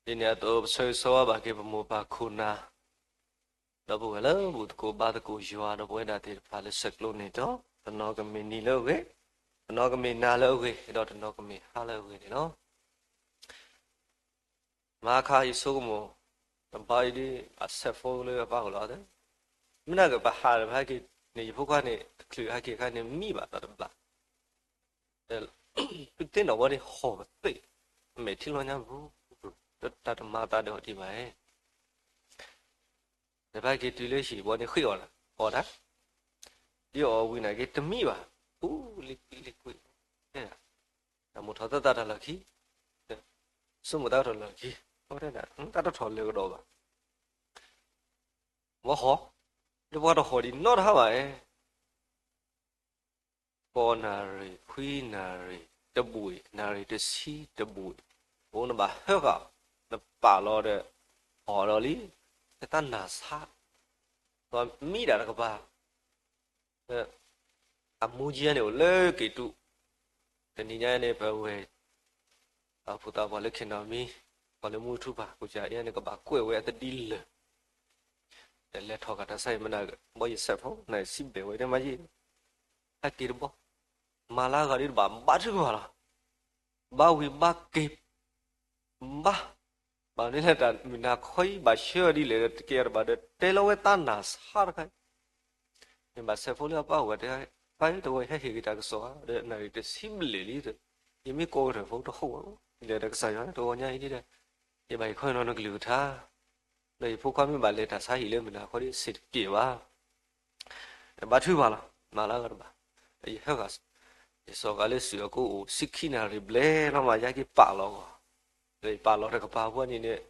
ဒ်န့ၣ်အသိး ပဆၢဂ့ၤဆၢဝါဘၣ်က့ၤပမိၢ်ပၢ်ခိၣ်နၢ် ဒီပုၢ်ဝဲၢ်လၢဘူၣ်သကိးဘါသကိးယွၤ ဒီပုၢ်ဝဲၢ်ဒၣ်သ့ၣ်တဖၣ်လၢဆဲးကျိးန့ၣ်ဒီး တနီၤကမ့ၢ်နံၤလၢအဂ့ၤ, တနီၤကမ့ၢ်နၤလၢအဂ့ၤ, ဒီးတနီၤကမ့ၢ်ဟါလၢအဂ့ၤန့ၣ်လီၤ. မဟါခါအံၤဆိကမိၣ် တဘျီအံၤဒ် ဘၣ်ဆဲးဖိလၢအပၢ်အိၣ်လီၤသ့, မ့ၢ်နာ်က့ပဟးဒီးပဟဲက့ၤန့ၣ် ယဖိခွါန့ၣ် တချုးဟဲက့ၤခါန့ၣ် မံဘၣ်သးတဘျီ သုသ့ၣ်နီၣ်ဝဲန့ၣ်ဟီၣ်ကသ့ၣ်, မဲာ်ထံလီၤညါပူၤ, တၢ်တမၤသးဒီးအီၤဒံးဘၣ်, ဒီးပဟဲက့ၤတုၤလၢဟံၣ်ဘီန့ၣ်ဃ့အီၣ်, အီၣ်တၢ်, ဒ်အီၣ်ဝံၤနာ်က့တမံဘၣ်, အူလံကွံလံကွံ, တၢ်မိၣ်ထီၣ်သၢသးတၢ်လီၢ်ခံ, ဆိကမိၣ်သးထီၣ်လီၢ်ခံ, တၢ်တထီၣ်လၢကဒီးဘၣ် ဝဲဟီၣ်, ဒီးပှၤတဟီၣ်ဒံးနီတဟါဘၣ်, ဃိးနၣ်ရံၣ်, ခွံနၣ်ရံၣ်, တဘှံးနၣ်ရံၣ်, တဆံတဘှံး, အိၣ်နဘၣ်ဟၢဃာ်, နပာ်လီၤဒီး, ဟီၣ်ဒီးလံ, နတၢ်နာ်ဆါ, ပှၤမံဒၣ်တကပၤ အမူကံန့ၣ်အိၣ်လၢက့ၤတူၢ်, တနံၤညါန့ၣ် ပဝဲၢ်, ဖိသၣ်ပှၤလၢ ခ့နီမံ, ပှၤလၢမူထူပၢ် ကိးကၢ်အံၤန့ၣ် ကဘၣ်ကွဲးဝဲအသဒံလၢာ်, လဲၤထီၣ်ကတၢၢ်ဆါအံၤမနၤ, ဘီယစဲးဖိ နစံးဘျဲၣ်ဝဲန့ၣ်မးယံၤ, ဟဲက့ၤတဘီ, မၤလၢဂၤဒ်တဘၣ် ဘါထုကဖၣ်လီၤ, ဘါဝံၤဘါက့ၤ, ဘါ ဘၣ်မနုၤလၢတၢ်မုၢ်နၤခီအံၤ ဘၣ်ဆှၢအီၤဒ်လဲၣ်ဒီး တကဲအီၤတဘၣ်ဒီး တဲလီၤဝဲတၢ်နာ်ဆါတခါအံၤ, မ့ၢ်ဘၣ်ဆဲးဖိလၢအပၢ်အိၣ်ဝဲတဲ, ပၢ်ဧၢ တဝီဟဲဟ့ၣ်က့ၤတၢ်ကစီၣ်ဧါ, ဒီးနၣ်ရံၣ်တဆံဘျဲၣ်လံဒီး, ယမ့ၢ်ကိးကတၢၢ်ဖိတဟီၣ်ဝဲ, လဲၤဒီးကစၢ်ယွၤတဝီညါအံၤဒ်ဒီး, ယဘၣ်ဟ့ၣ်ခီနီၤနကလုၢ်ကထါ, ဒီးယဖိခွါမ့ၢ်ဘၣ်လဲၤတၢ်ဆါဟံၣ်လၢမုၢ်နၤခီဒ်စံးတက့ၢ်ဘၣ် ဘါထုကဖၣ်လီၤ, မၤလၢဂၤတဘၣ်, ယဟဲဃာ်, ယစီၤဃာ်လၢစုအကိအိၣ် ဆံခံနၣ်ရံၣ်ဘျဲၣ်လီၤမး ယဟဲက့ၤပာ်လီၤဂီၢ်, ဒီးယပာ်လီၤတကပၤအဃိန့ၣ်န့ၣ်,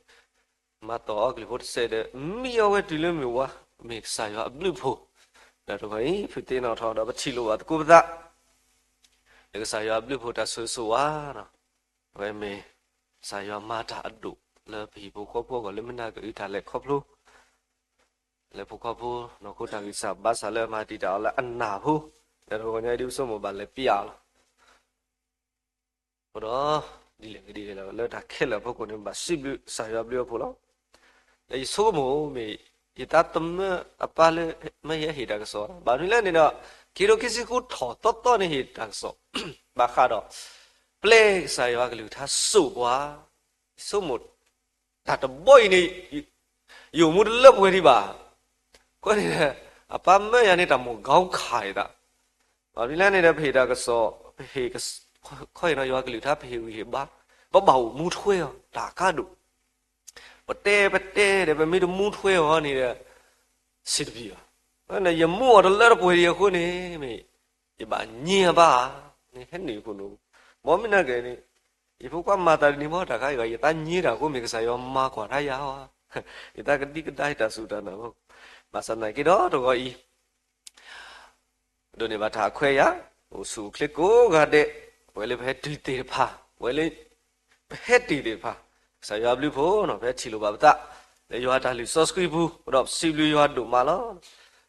မၤတီၢ်အီၤကလုၢ်ဖိတစဲးဒီး မံအီၤဝဲတုၤလၢမုၢ်ဝါ, မ့ၢ်ကစၢ်ယွၤအဘျုးအဖှိၣ်, ဒီးတဂီၤအံၤ ဖုးသ့ၣ်နီၣ်ထီၣ်ဒီး ပထံၣ်လိာ်ဘၣ်သကိးပသး လၢကစၢ်ယွၤအဘျုးအဖှိၣ်တၢ်ဆိၣ်ဂ့ၤဆိၣ်ဝါ, အဝဲမ့ၢ်ကစၢ်ယွၤမၤတၢ်အဒိၣ်လၢပဟံၣ်ဖိဃီဖိအဂီၢ် လၢမုၢ်နၤကအုတၢ်လဲၤခီဖျိ, လၢဖိခွါဖိနီၢ်ခိတၢ်ဂံၢ်စၢ်ဘါစၢ်လၢအမၤတံာ်တာ်အီၤလၢအနၢ်ဖိ, ဒီးတဂီၤညါအံၤဒ်ပဆိကမိၣ်ဘၣ်လဲၤပျၢ်လီၤ အဃိဒီး, ဒ်လဲၣ်ဂ့ၤဒ်လဲၣ်ဂ့ၤ လၢတၢ်ခဲလၢာ်အဖီခိၣ်န့ၣ် ဘၣ်စံးဘျုးကစၢ်ယွၤအဘျုးအဖှိၣ်လီၤ. ဒီးယဆိကမိၣ်မ့ၢ် ယသးသမၢအပၢ်လၢ မၢယဟဲဟ့ၣ်တၢ်ကစီၣ်, ဘၣ်မနုၤလဲၣ်န့ၣ်ဒီး, ခံကထိခံဆံဃုထီၣ်သီသီန့ၣ်ဟ့ၣ်တၢ်ကစီၣ်, ဘၣ်ဃးဒီး ပျဲကစၢ်ယွၤကလုၢ်ကထါစိာ်ပှၤ, ယဆိကမိၣ် တၢ်တဘီအံၤန့ၣ် ယအိၣ်မူတလၢပှဲၤဒံးဘၣ်. အဃိန့ၣ် အပၢ်မၢယၤန့ၣ် တၢ်မိၣ်ကီခးယသး, ဘၣ်မနုၤလဲၣ်န့ၣ်ဒီး ပဟ့ၣ်တၢ်ကစီၣ်, ပဟ့ၣ်ခီအံၤနီၤ ယွၤကလုၢ်ကထါ ပဟ့ၣ်ဂံၢ်ဟ့ၣ်ဘါ, ပဘၣ်အိၣ်မူထွဲအီၤ တၢ်ကါဒိၣ်, ပတဲပတဲဒီး ပမ့ၢ်တမူထွဲအီၤန့ၣ်ဒီး စံးတပံၤဘၣ်. ယမူအီၤတလၢတပှဲၤဒံးအဃိန့ၣ် မ့ၢ်ယဘၣ်ညံအဘၣ်ဧါ, န့ၣ်ဟဲနုာ်အခိၣ်နူာ်, ဘီမ့ၢ်နာ်က့န့ၣ်, ယဖိခွါမၤသးတနံၤမ့ၢ်တၢ်ခါအံၤဂီၢ် ယသးညံတၢ်အဃိ မ့ၢ်ကစၢ်ယွၤမၤကွၢ်တၢ်ယၤဧါ, ယသးကဒံကဒါတၢ်စူၢ်တၢ်နာ်ဖိ, ဘၣ်ဆၣ်သနာ်က့ဒီးတဂီၤအံၤ ဒိးန့ၢ်ဘၣ်တၢ်အခွဲးအယာ်, အိၣ်ဆူၣ်အိၣ်ချ့ကိးဂၤဒဲး, ပဝဲလၢပဟဲတုၤသ့ၣ်တဖၣ်, ပဝဲလၢ ပဟဲတုၤသ့ၣ်တဖၣ်, ကစၢ်ယွၤအဘျုးအဖှိၣ်န့ၣ် ပဟဲထံၣ်လိာ်ဘၣ်ပသး, လၢယွၤတၢ်လုၢ်စီဆှံပူၤ, ဒီးပစံးဘျုးယွၤဒိၣ်မးလီၤ.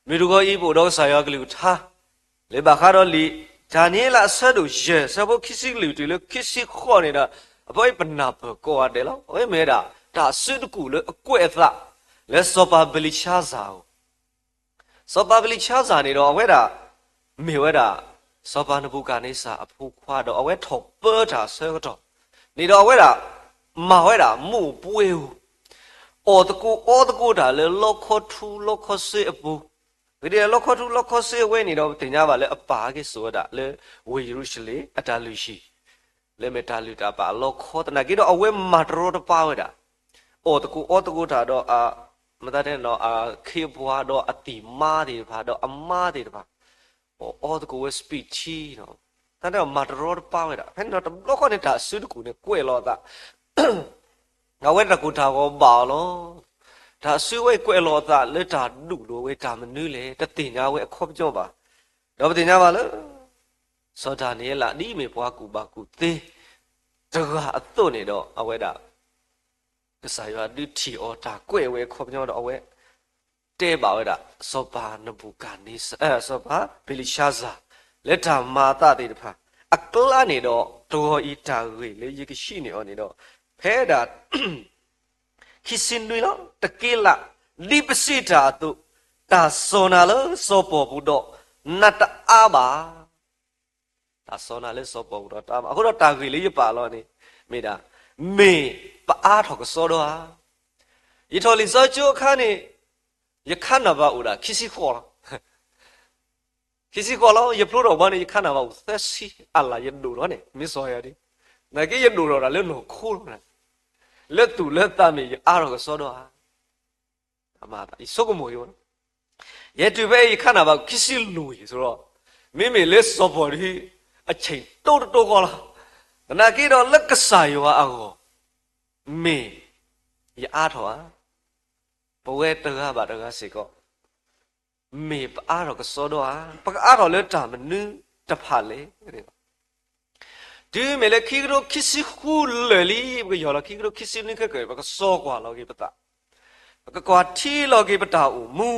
မုၢ်တဂီၤအံၤ ပအိၣ်ဒီးကစၢ်ယွၤကလုၢ်ကထါ, လၢဘၣ်ဃးဒီးလံာ် ဒၤနံးယ့လးအဆၢဒိၣ်ယဲၢ် အဆၢဖိခံဆံလွံၢ်တုၤလၢခံဆံဃိးန့ၣ်ဒီး, အဖီအံၤပနၢ်ပၢၢ်ကိးဂၤဒဲးလီၤ. အဝဲမ့ၢ်ဝဲဒၣ် တၢ်အစုတကူၣ်လၢအကွဲးအသး လၢစီၤပၤဘ့လံၡါစၤအအိၣ် စီၤပၤဘ့လံၡါစၤန့ၣ်ဒီး အဝဲဒၣ် မ့ၢ်ဝဲဒၣ် စီၤပၤနဘူၤကၤန့စၢ်အဖိခွါဒီး အဝဲထီၣ်ပၢတၢ်အဆၢကတီၢ်န့ၣ်ဒီး အဝဲဒၣ် မၤဝဲဒၣ်မိၢ်ပှဲၤဧိၤ, အီၣ်သကိးအီသကိးတၢ်လၢလီခီထူလီခီစ့အပူၤ, ကဒ်လၢလီခီထူလီခီစ့အဝဲန့ၣ်ဒီး ပသ့ၣ်ညါဘၣ်လၢအပၢ်ဟဲက့ၤစိာ်ဝဲဒၣ်လၢ ဝ့ၢ်ယရူၤၡလ့ၣ် အတၢ်လုၢ်ဟံၣ် လၢမ့ၢ်တၢ်လုၢ်တၢ်ပာ်အလီခီသနာ်က့ဒီး အဝဲမၤတရီတပါဝဲဒၣ် အီၣ်သကိးအီသကိးတၢ်ဒီး မတၤတဲန့ၣ်ဒီးအခ့အပှၤဒီးအသံၣ်မါသ့ၣ်တဖၣ်ဒီးအမါသ့ၣ်တဖၣ်, အီၣ်သကိးဝဲ စပံးထံ, တၢ်န့ၣ်မၤတရီတပါဝဲဒၣ်. ဖဲန့ၣ်ဒီးတဘျီဃီန့ၣ် တၢ်အစုတကူၣ်န့ၣ်ကွဲးလီၤအသး အဝဲတၢ်ကိၢ်တၢ်ဂီၤဘၣ်အီၤလီၤ. တၢ်အစုဝဲအံၤကွဲးလီၤအသးလၢတၢ်ဒူၣ်လိာ်ဝဲတၢ်မနုၤလဲၣ် တသ့ၣ်ညါဝဲအခီပညီဘၣ်. ဒီးပသ့ၣ်ညါဘၣ်လၢ စီၤဒၤနံးယ့လး ဒ်အမ့ၢ်ပှၤကူၣ်ဘၣ်ကူၣ်သ့တဂၤအသိးန့ၣ်ဒီး အဝဲဒၣ် ကစၢ်ယွၤဒုးထံၣ်အီၤတၢ်ကွဲးဝဲအခီပညီဒီး အဝဲတဲဘၣ်ဝဲဒၣ် စီၤပၤနဘူၤကၤန့စၢ်, စီၤပၤဘ့လံၡါစၤ လၢတၢ်မၤအသးသ့ၣ်တဖၣ်အကျါန့ၣ်ဒီး တဂီၤအံၤတၢ်ဂ့ၢ်လၢယကဟံးန့ၢ်အီၤန့ၣ်ဒီး ဖဲဒၣ် ခံဆံနွံလီၤ. တက့လး, ဒ်ပစံးတၢ်အသိး, တၢ်စီၤနၤလၢစီၤပီၤပူၤဒီးနးတအါဘၣ်. တၢ်စီၤနၤလၢစီၤပီၤပူၤဒီးတအါဘၣ်. အဃိဒီးတၢ်ဂ့ၢ်လၢယပာ်လီၤန့ၣ် မ့ၢ်ဒၣ် မ့ၢ်ပအါထီၣ်ကစီဒီဧါ. ယထီၣ်လံာ်စီဆှံကၠိအခါန့ၣ် ယခါနၢ်ဘၣ်အိၣ်ဒၣ်ခံဆံဃိးလီၤ. ခံဆံဃိးလီၤ. ယဖျိထီၣ်ဘီန့ၣ် ယခါနၢ်ဘၣ်အိၣ်သၢဆံ, အလၢ်ယဒိၣ်ထီၣ်န့ၣ် မ့ၢ်စီၤယၤဒ်, နာ်က့ယဒိၣ်ထီၣ်ဒၣ်လၢနီၢ်ခိလီၤ. လၢသူၣ်လၢသးမ့ၢ်ယအါထီၣ်ကစီဒီဧါ. ယဆိကမိၣ်အံၤ, ယဲတုၤဖဲအံၤယခါနၢ်ဘၣ်အိၣ်ခံဆံလွံၢ်အံၤအသိးဒီး, မ့မ့ၢ်လၢစီၤပီၤဒ် အဆ့ၣ်တိတတိဃီလီၤ. သနာ်က့ဒီးလၢကစၢ်ယွၤအဂီၢ် မ့ၢ်ယအါထီၣ်ဧါ. ပဝဲတဂၤဘၣ်တဂၤစ့ၢ်ကီး မ့ၢ်ပအါထီၣ်ကစီဒီဧါ. ပကအါထီၣ်လၢတၢ်မနုၤတဖၣ်လဲၣ်. တုၤမ့ၢ်လၢခံကထိခံဆံဃုလၢာ်လံ, ပကယီၢ်လီၤခံကထိခံဆံနွံခဲကၢၢ် ပကစီၤကွၢ်လီၤက့ၤပသး, ပကကွၢ်ထံလီၤက့ၤပတၢ်အိၣ်မူ,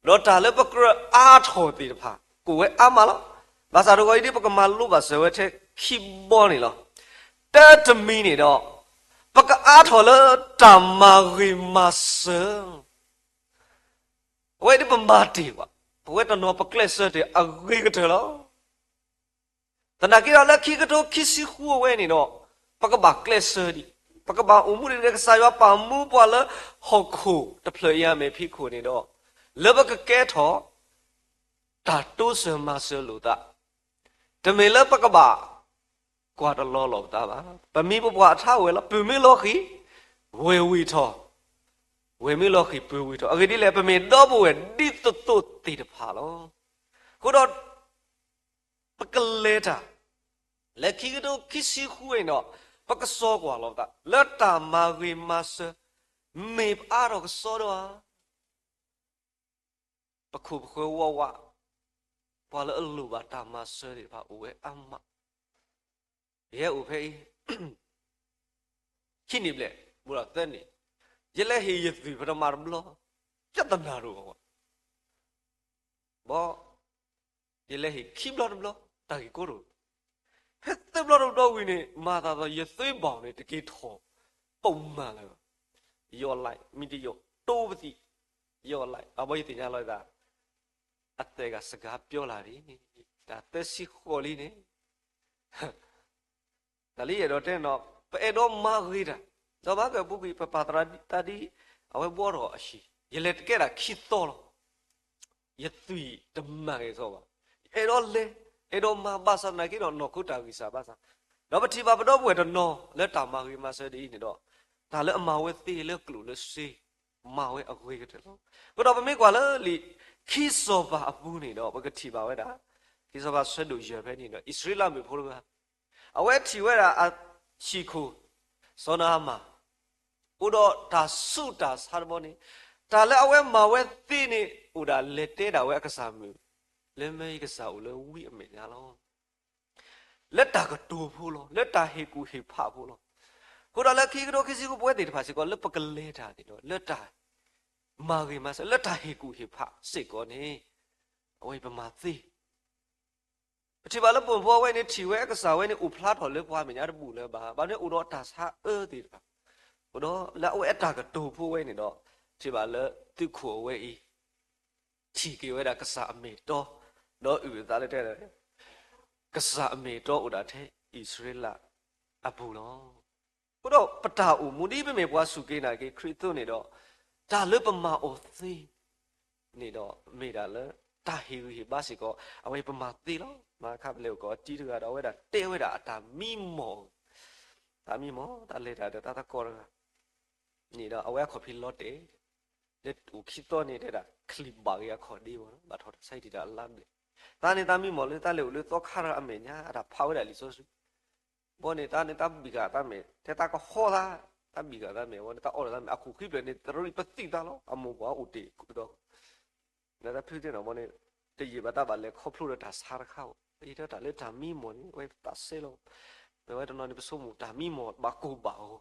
ဒီးတၢ်လၢပကြၢးအါထီၣ်သ့ၣ်တဖၣ် ကအိၣ်ဝဲအါမးလီၤ. ဘၣ်ဆၣ်တဂီၤအံၤဒ် ပကမၤလိဘၣ်စၢၤဝဲထဲခံဘီန့ၣ်လီၤ. တၢတမံၤန့ၣ်ဒီး ပကအါထီၣ်လၢတၢ်မၤဂ့ၤမၤစၢၤ အဝဲဒ်ပမၤတ့ၢ်ဘၣ်, ပဝဲတနီၤပကျဲးစၢးတ့ၢ်အဂ့ၤကတၢၢ်လီၤ. သနာ်က့ဒီးလၢခံကထိခံဆံဃုအဝဲန့ၣ်ဒီး ပကဘၣ်ကျဲးစၢးဒံး, ပကဘၣ်အိၣ်မူဒ်ကစၢ်ယွၤပာ်မူပှၤလၢဟီၣ်ခိၣ်တဖျၢၣ်အံၤအမဲာ်ဖံးခိၣ်န့ၣ်ဒီး လၢပကကဲထီၣ် တၢ်တိစၢၤမၤစၢၤလိာ်သး, တမ့ၢ်လၢပကဘၣ် ကွၢ်တလီၤလိာ်ပသးဘၣ်. ပမံၤပပှၢ်အထါအိၣ်ဝဲလီၤ. ပုၢ်မ့ၢ်လီၤဃံၤ ဝဲၢ်ဝံၤထီၣ်, ဝဲၢ်မ့ၢ်လီၤဃံၤ ပုၢ်ဝံၤထီၣ်. အဂ့ၢ်ဒ်လဲၣ်, ပမ့ၢ်ဒီပုၢ်ဝဲၢ်ဒ်သိးသိးသ့ၣ်တဖၣ်လီၤ. အဃိဒီး ပကလဲၤတၢ် လၢခံကထိခံဆံဃုအံၤဒီး ပကစီၤကွၢ်လီၤပသး လၢတၢ်မၤဂ့ၤမၤစၢၤ မ့ၢ်ပအါထီၣ်ကစီဒီဧါ. ပခိၣ်ပဃၢၤဝးဝး, ပှၤလၢအလိၣ်ဘၣ်တၢ်မၤစၢၤသ့ၣ်တဖၣ်အိၣ်ဝဲအါမး. ယဟဲအိၣ်ဖဲအံၤ ခံနံၣ်ဘျဲၣ် ဘူးဒီးသၢနံၣ်, ယလဲၤဟ့ၣ်ယသွံၣ်ပထမတဘျီ ပြဿနာတအိၣ်ဘၣ်. ဘီ ယလဲၤဟ့ၣ်ခံဘျီတဘျီ တၢ်ဂ့ၢ်ကီတအိၣ်. ဖဲသၢဘျီတဘျီဝံၤန့ၣ် မၤသးဒီးယသွံၣ်ဘၣ်န့ၣ် တက့ၤထီၣ် ပိာ်မၢလၢ ယီၢ်လဲၣ် မ့ၢ်တယီၢ် တိပသံး ယီၢ်လဲၣ် အဘီယသ့ၣ်ညါလီၤသး အသဲးဂၤစကားပြောလာပြီ တၢ်သၢဆံဃိးလံန့ၣ် တၢ်လၢယအဲၣ်ဒိးတဲနီၤ ပအဲၣ်ဒိးမၤဂ့ၤတၢ်, ဒီးဘၣ်ကပူၤကွံာ် ပပာ်သရၣ်တၢ်ဒ် အဝဲဘှီထီၣ်အဟံၣ် ယလဲၤတကဲဒၣ်ခံသီလီၤ. ယသွံၣ်တမၤဂ့ၤသီဘၣ်. ယအဲၣ်ဒိးလဲၤ အဲၣ်ဒိးမၤဘၣ်ဆၣ်သနာ်က့ဒီး နီၢ်ခိတၢ်ဂံၢ်စၢ်ဘၣ်ဆၣ်, ဒီးပထံၣ်ဘၣ်ပဒီပုၢ်ဝဲၢ်တနီၤလၢတၢ်မၤဂ့ၤမၤစၢၤဒ်အံၤန့ၣ်ဒီး တၢ်လၢအမၤဝဲသ့လၢကျိၣ်လၢစ့ မၤဝဲအဂ့ၤကတၢၢ်လီၤ. အဃိဒီးပမ့ၢ်ကွၢ်လၢလံာ်ခံစီၤပၤအပူၤန့ၣ်ဒီး ပကထံၣ်ဘၣ်ဝဲဒၣ် ခံစီၤပၤဆၢဒိၣ်ယဲၢ်ဖဲန့ၣ်ဒီး အံၣ်စရ့လးမုၣ်ဖိတဂၤ အဝဲထံၣ်ဝဲဒၣ်အဟံၣ်ခိၣ် စီၤနၤအမၣ် အိၣ်ဒီးတၢ်ဆူးတၢ်ဆါတဘီန့ၣ် တၢ်လၢအဝဲမၤဝဲသ့န့ၣ် အိၣ်ဒၣ်လဲၤတဲဒၣ်ဝဲအကစၢ်မုၣ် လၢမ့ၢ်ယကစၢ်အိၣ်လၢဝံအမဲာ်ညါလီၤ. လၢတၢ်ကတိၤဖိလီၤ. လၢတၢ်ဟ့ၣ်ကူၣ်ဟ့ၣ်ဖးဖိလီၤ. အဃိဒီးလၢခံကထိခံဆံဃု ပဝဲသ့ၣ်တဖၣ်စ့ၢ်ကီး လၢပကလဲၤတၢ်န့ၣ်ဒီး လၢတၢ်မၤဂ့ၤမၤစၢၤ လၢတၢ်ဟ့ၣ်ကူၣ်ဟ့ၣ်ဖးစ့ၢ်ကီးန့ၣ် အဝဲပမၤသ့ ပထံၣ်ဘၣ်လၢပိာ်မုၣ်ဖိအဝဲန့ၣ် ထံၣ်ဝဲအကစၢ်ဝဲန့ၣ် အိၣ်ဖျါထီၣ်လၢပှၤမဲာ်ညါတဘူၣ်လၢၤဘၣ်. ဘၣ်မနုၤအိၣ်ဒီးတၢ်ဆါအၢသ့ၣ်တဖၣ်, အိၣ်ဒီးလၢအဝဲအတၢ်ကတိၤဖိဝဲန့ၣ်ဒီး ထံၣ်ဘၣ်လၢသုးခိၣ်အဝဲအံၤ ထံၣ်က့ၤဝဲဒၣ်ကစၢ်အမ့ၢ်တီ, ဒီးအုၣ်အသးလၢတဲ ကစၢ်အမ့ၢ်တီအိၣ်ဒၣ်ထဲအံၣ်စရ့လးအပူၤလီၤ. အဃိဒီးပတၢ်အိၣ်မူဒ်ပမ့ၢ်ပှၤစူၢ်က့ၤနာ်က့ၤခရံာ်အသိးန့ၣ်ဒီး တၢ်လၢပမၤအီၤသ့န့ၣ်ဒီး မ့ၢ်ဒၣ်လၢတၢ်ဟ့ၣ်ဂံၢ်ဟ့ၣ်ဘါစ့ၢ်ကီး အဝဲပမၤသ့လီၤ. မၤခါပလဲၤအိၣ်ကီးတံၤတဂၤဒီး အဝဲဒၣ်တဲဝဲဒၣ်အတၢ်မံမီၢ်, တၢ်မံမီၢ် တၢ်လဲၤတၢ်ဒီးတၢ်သကိးတဂၤ န့ၣ်ဒီး အဝဲအခီၣ်ဖံးလီၤတဲာ် လၢအိၣ်ခံသီန့ၣ်တဲဒၣ် ချံးဘၣ်ဂ့ၤအခီၣ်ဒ့ဘၣ်ဒီး ဘၣ်ထီၣ်တၢ်ဆါဟံၣ်တၢ်အလါဘျဲၣ်, တၢ်န့ၣ်တၢ်မံမီၢ်လၢတၢ်လဲၤအိၣ်လၢသီခါတဂၤအမဲာ်ညါ အတၢ်ဖးဝဲဒၣ်လံာ်စီဆှံ, ဘီန့ၣ်တၢ်န့ၣ်တၢ်ဘံၣ်ဃာ်တၢ်မဲာ် ထဲတၢ်ကဟီသး, တၢ်ဘံၣ်ဃာ်တၢ်မဲာ် ဘီန့ၣ်တၢ်အီၣ်ဒီးတၢ်မဲာ် အခိၣ်ဃံဖျၢၣ်န့ၣ် တရံးပသံၣ်သးလီၤ. အမိၢ်ပှၢ်အိၣ်တ့ၢ်ဒီး လၢတၢ်ဖုးသ့ၣ်နီၤ ဘီန့ၣ် တယံာ်ဘၣ်တၢ်ဘၣ်လဲၤခီဖျိဒီးတၢ်ဆါတခါဧိၤ, ယတဲတၢ်လၢတၢ်မံမီၢ်န့ၣ် အဝဲသးစဲလီၤ. မ့ၢ်ဝဲတနီၤန့ၣ် ပဆိကမိၣ်တၢ်မံမီၢ်ဘၣ်ကိၢ်ဘၣ်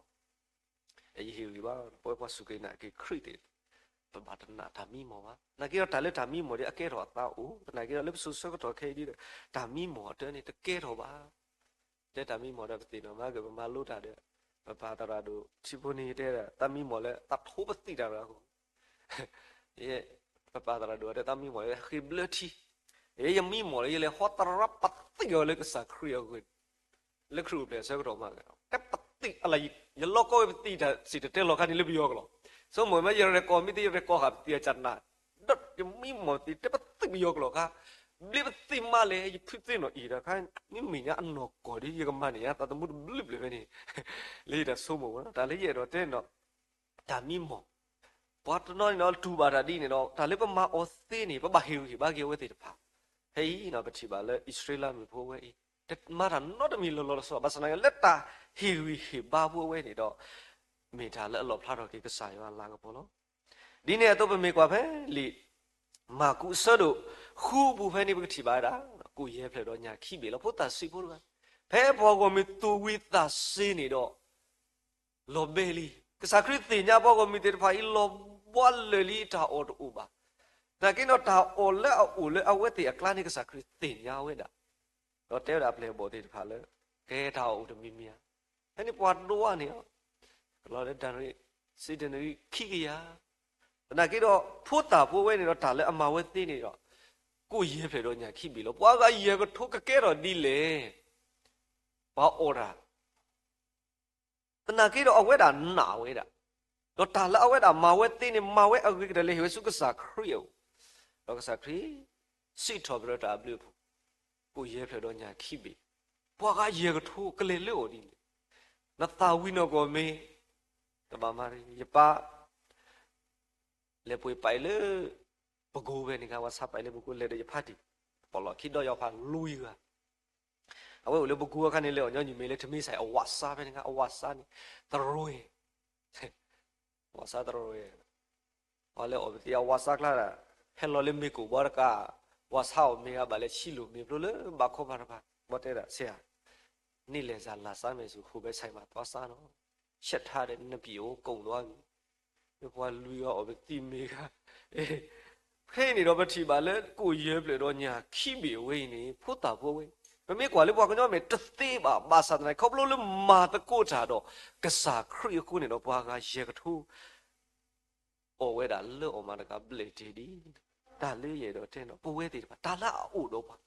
ဂီၤ ယဟ့ၣ်ဂံၢ်ဘါ ပဝဲပှၤစူၢ်က့ၤနာ်က့ၤခရံာ်သ့ၣ် ပဘၣ်တနာ်တၢ်မံမီၢ်ဘၣ်. နာ်က့ဒီးတၢ်လၢတၢ်မံမီၢ်ဒီး အကဲထီၣ်အသးအိၣ်, သနာ်က့ဒီးလၢပစိၤဆၢကတီၢ်ခဲအံၤဒီး တၢ်မံမီၢ်အတၢ်န့ၣ် တကဲထီၣ်ဘၣ်. တဲတၢ်မံမီၢ်ဒီးပသ့ၣ်နီၣ်မၤက့ၤ ပမၤလိတၢ်ဒီး ပပၢ်သရၣ်ဒိၣ်ထံဖိန့ၣ်တဲဒၣ် တၢ်မံမီၢ်လၢတၢ်ထိပသံးတၢ်တဂၤအဃိ, ယဲ, ပပၢ်သရၣ်ဒိၣ်တဲတၢ်မံမီၢ်လၢဃ့ဘျၢထံ, ယဲယမံမီၢ်လၢ ယလဲၤဟီတရၣ်ပသံးအီၤလၢကစၢ်ခရံာ်အဂ့ၢ်, လၢခရံာ်အိၣ်ဖျဲၣ်အဆၢကတီၢ်မး, တဲပသံးအလၢ, ယလီၢ်ကီၢ်ဝဲပသံးတၢ်စံၣ်တဲၤတဲလီၤခါန့ၣ်လၢပယီၤကလီၤ, ဆိမိၣ်မ့ၢ်ယရဲၣ်ကီၢ်မ့ၢ်သ့ ယရဲၣ်ကီၢ်ဃာ်ပသံးအကနၣ်, ဒီးယမံမီၢ်သ့ တဲပသံးပယီၤကလီၤခါ, ဘျ့ပသံးမးလဲၣ် ယဖုသ့ၣ်နီၣ်အံၤတခါ, မ့မ့ၢ်ညါအနီၢ်ကီၢ်ဒီး ယကမၤန့ၢ်ညါသးသမူတဘျုးဘျုးဖဲန့ၣ်, လၢယတၢ်ဆိကမိၣ်ဝဲ တၢ်လၢယအဲၣ်ဒိးတဲန့ၣ်ဒီး တၢ်မံမီၢ်, ပှၤတနီၤန့ၣ်ဒီးတူၢ်ဘၣ်တၢ်ဒ်န့ၣ်ဒီး တၢ်လၢပမၤအီၤသ့န့ၣ် ပဘၣ်ဟ့ၣ်ဂံၢ်ဟ့ၣ်ဘါက့ၤအဝဲသ့ၣ်တဖၣ်, ဖဲအံၤန့ၣ် ပထံၣ်ဘၣ်လၢအံၣ်စရ့လးမုၣ်ဖိဝဲအံၤ တမၤတၢ်နီတမံၤလီၤလီၤဆီဆီ ဘၣ်ဆၣ်သနာ်က့ လၢတၢ်ဟ့ၣ်ဂံၢ်ဟ့ၣ်ဘါဖိဝဲန့ၣ်ဒီး မ့ၢ်တၢ်လၢအလီၣ်ဖျါထီၣ်က့ၤကစၢ်ယွၤအလၤကပီၤလီၤ. ဒ်န့ၣ်အသိးပမ့ၢ်ကွၢ်ဖဲလံာ်မၢ်ကူးအဆၢဒိၣ်ဃုပူၤဖဲန့ၣ် ပကထံၣ်ဘၣ်ဝဲဒၣ် ကိၣ်ယဲၢ်ဖျၢၣ်ဒီးညၣ်ခံဘ့ၣ်လီၤ. ဖိသၣ်ဆံးဖိတဂၤ, ဖဲပှၤဂီၢ်မုၢ်သူၣ်ဝံၤသးစ့ၤန့ၣ်ဒီး လီၤဘှံးလံ. ကစၢ်ခရံာ်သ့ၣ်ညါပှၤဂီၢ်မုၢ်သ့ၣ်တဖၣ်အံၤ လီၤဘှံးလၢာ်လံ တၢ်အီၣ်တအိၣ်ဘၣ်. သနာ်က့ဒီး တၢ်အီၣ်လၢအအိၣ်လၢအဝဲသ့ၣ်အကျါန့ၣ် ကစၢ်ခရံာ်သ့ၣ်ညါဝဲဒၣ်, ဒီးတဲဝဲဒၣ်အပျဲၢ်အဘီၣ်သ့ၣ်တဖၣ်လၢ ကဲတၢ်အီၣ်အိၣ်တမံၤမံၤဧါ. ဖဲန့ၣ်ပှၤဒိးန့ၣ် ကလီၤလၢဒၤရံး စံးတနံၤခံကယၤ, သနာ်က့ဒီး ဖိသၣ်ဖိဝဲန့ၣ်ဒီး တၢ်လၢအမၤဝဲသ့န့ၣ်ဒီး ကိၣ်ယဲၢ်ဖျၢၣ်ဒီးညၣ်ခံဘ့ၣ်လီၤ. ပှၤဂၤယဲၢ်ကထိကကဲထီၣ်ဒ်လဲၣ်. ပှၤအီၣ်တၢ် သနာ်က့ဒီးအဝဲဒၣ်နာ်ဝဲဒၣ်, ဒီးတၢ်လၢအဝဲဒၣ်မၤဝဲသ့န့ၣ် မၤဝဲအဂ့ၤကတၢၢ်လၢဟ့ၣ်ဝဲဆူကစၢ်ခရံာ်အအိၣ်, ဒီးကစၢ်ခရံာ် စံးထီၣ်ပတြၢၤတၢ်အဘျုးအဖှိၣ်, ကိၣ်ယဲၢ်ဖျၢၣ်ဒီးညၣ်ခံဘ့ၣ်, ပှၤဂၤယဲၢ်ကထိကလဲၤလၢအီၤဒ်န့ၣ်, နသးဝံၤနီၢ်ကီၢ်မ့ၢ် တဘၣ်မၤရံ ယပၢ် လဲၤပှ့ၤပာ်အံၤလၢ ပကိဖဲန့ၣ်ခါ ဝဲဆါပာ်အံၤလၢပကိ လဲၤဒီးယဖါတံၢ် ပလီၢ်ခံဒီးယီၤဖးလွံၢ်ဂၤ, အဝဲအိၣ်လၢပကိအခါန့ၣ် လဲၤအီၣ်ညီနုၢ်မ့ၢ်လၢ ထမင်းဆိုင် အဝးစားဖဲန့ၣ်ခါ အဝးစားန့ၣ် သရဲ, ဝးစားသရဲ, အလဲၤအီၣ်ပသ့ၣ်အဝးစားကျါဒၣ်, ဟဲလီၤလၢမ့ၢ်ကိၣ်ဘီတကး, ဝးစားအီၣ်မ့ၢ်ဂ့ၤ ဘၣ်လဲၤဆံလိာ်မ့ၤဖျိလၢဘၣ်ခီဘၣ်တဖၣ်, ဘီတဲဒၣ်ဆ့ဧါ, န့ၣ်လဲၤစၢ်လၢ်စၢ်မဲာ်ဆူ ဟိၣ်ဘဲဆိုင် မၤသွါစၢ်နီၤ, ရှက်ထားတဲ့ နပျော်ကုန်သွားပြီ, လၢပှၤလွံၢ်ဂၤအီၣ်ပသံၣ်မ့ၢ်ဂ့ၤ, ဖဲအံၤန့ၣ်ဒီးပထံၣ်ဘၣ်လၢကိၣ်ယဲၢ်ဖျၢၣ်ဒီးညၣ်ခံဘ့ၣ်အဝဲအံၤန့ၣ် ဖိသၣ်ဖိဝဲ, ပမ့ၢ်ကွၢ်လၢပှၤကညီမဲာ်တသ့ဘၣ်, ဘၣ်ဆၣ်သနာ်က့ ခီဖျိလၢမၤသကိးတၢ်ဒီး ကစၢ်ခရံာ်အဃိန့ၣ်ဒီး ပှၤဂၤယဲၢ်ကထိ အီၣ်ဝဲဒၣ်လၢအီၣ်မးတကးဘျဲၣ်တ့ၢ်ဒံး, တၢ်လၢယအဲၣ်ဒိးတဲန့ၣ် ပဝဲသ့ၣ်တဖၣ် တၢ်လၢအအိၣ်ဒီးပှၤ